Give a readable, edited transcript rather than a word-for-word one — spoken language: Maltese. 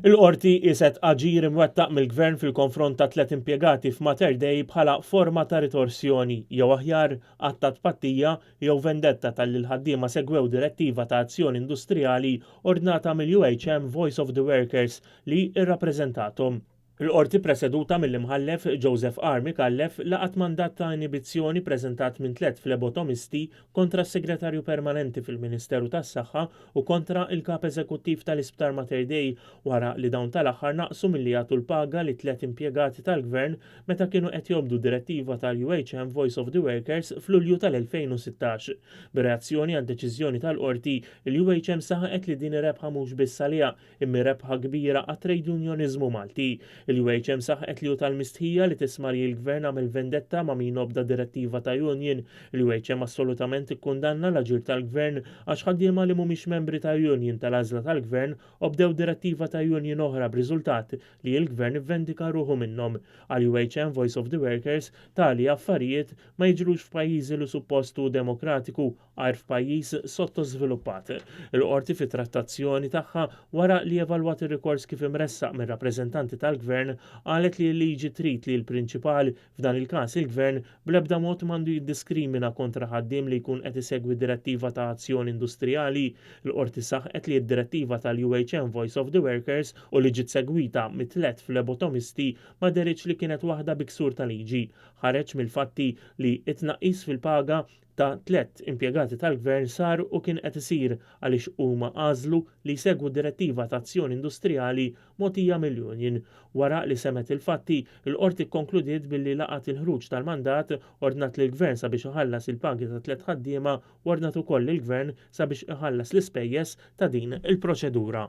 Il-Qorti qieset aġir imwettaq mill-Gvern fil-konfront ta' tliet impjegati f'Mater Dei bħala forma ta' ritorsjoni, jew aħjar, att ta' tpattija jew vendetta talli l-ħaddiema segwew direttiva ta' azzjoni industrijali ordnata mill-UHM Voice of the Workers li rrappreżentathom. Il-Qorti preseduta mill-Imħallef Joseph R. Micallef laqgħet mandat ta' inibizzjoni preżentat minn tliet flebotomisti kontra s-Segretarju Permanenti fil-Ministeru tas-Saħħa u kontra l-Kap Eżekuttiv tal-Isptar Mater Dei wara li dawn tal-aħħar naqsu milli jagħtu l-paga lit-tliet impjegati tal-Gvern meta kienu qed jobdu direttiva tal-UHM Voice of the Workers f'Lulju tal-2016. B'reazzjoni għad-deċiżjoni tal-Qorti, il-UHM saħqet li din hi rebħa mhux biss għaliha Imma hi rebħa kbira għat-trejdunjoniżmu Malti. Il-UHM saħqet li hu tal-mistħija li tisma' li l-Gvern għamel vendetta ma' min obda direttiva ta' union. Il-UHM assolutament ikkundanna l-aġir tal-Gvern għax ħaddiema li mhumiex membri ta' union tal-għażla tal-Gvern obdew direttiva ta' union oħra b'riżultat li l-Gvern ivvendika ruħu minnhom. Għall-UHM Voice of the Workers, tali affarijiet ma jiġrux f'pajjiżi li suppost hu demokratiku għajr f'pajjiż sottożviluppat. Il-Qorti fit-trattazzjoni tagħha wara li evalwat ir-rikors kif imressaq mir-rappreżentanti tal-Gvern qalet li l-liġi trid li l-prinċipal, f'dan il-każ il-Gvern, bl-ebda mod m'għandu jiddiskrimina kontra ħaddiem li jkun qed isegwi direttiva ta' azzjoni industrijali. Il-Qorti saħqet li d-direttiva tal-UHM Voice of the Workers u li ġiet segwita mit-tlett flebotomisti ma dehritx li kienet waħda bi ksur ta' liġi. Ħareġ mill-fatti li t-tnaqqis fil-paga ta' tlett impjegati tal-Gvern sar u kien qed isir għaliex huma għażlu li jsegwu direttiva ta' azzjoni industrijali mogħtija mill-union. Wara li semgħet il-fatti, il-Qorti kkonkludiet billi laqgħet il-ħruġ tal-mandat, ordnat lill-Gvern sabiex iħallas il-pagi ta' tlett ħaddiema u ordnat ukoll lill-Gvern sabiex iħallas l-ispejjeż ta' din il-proċedura.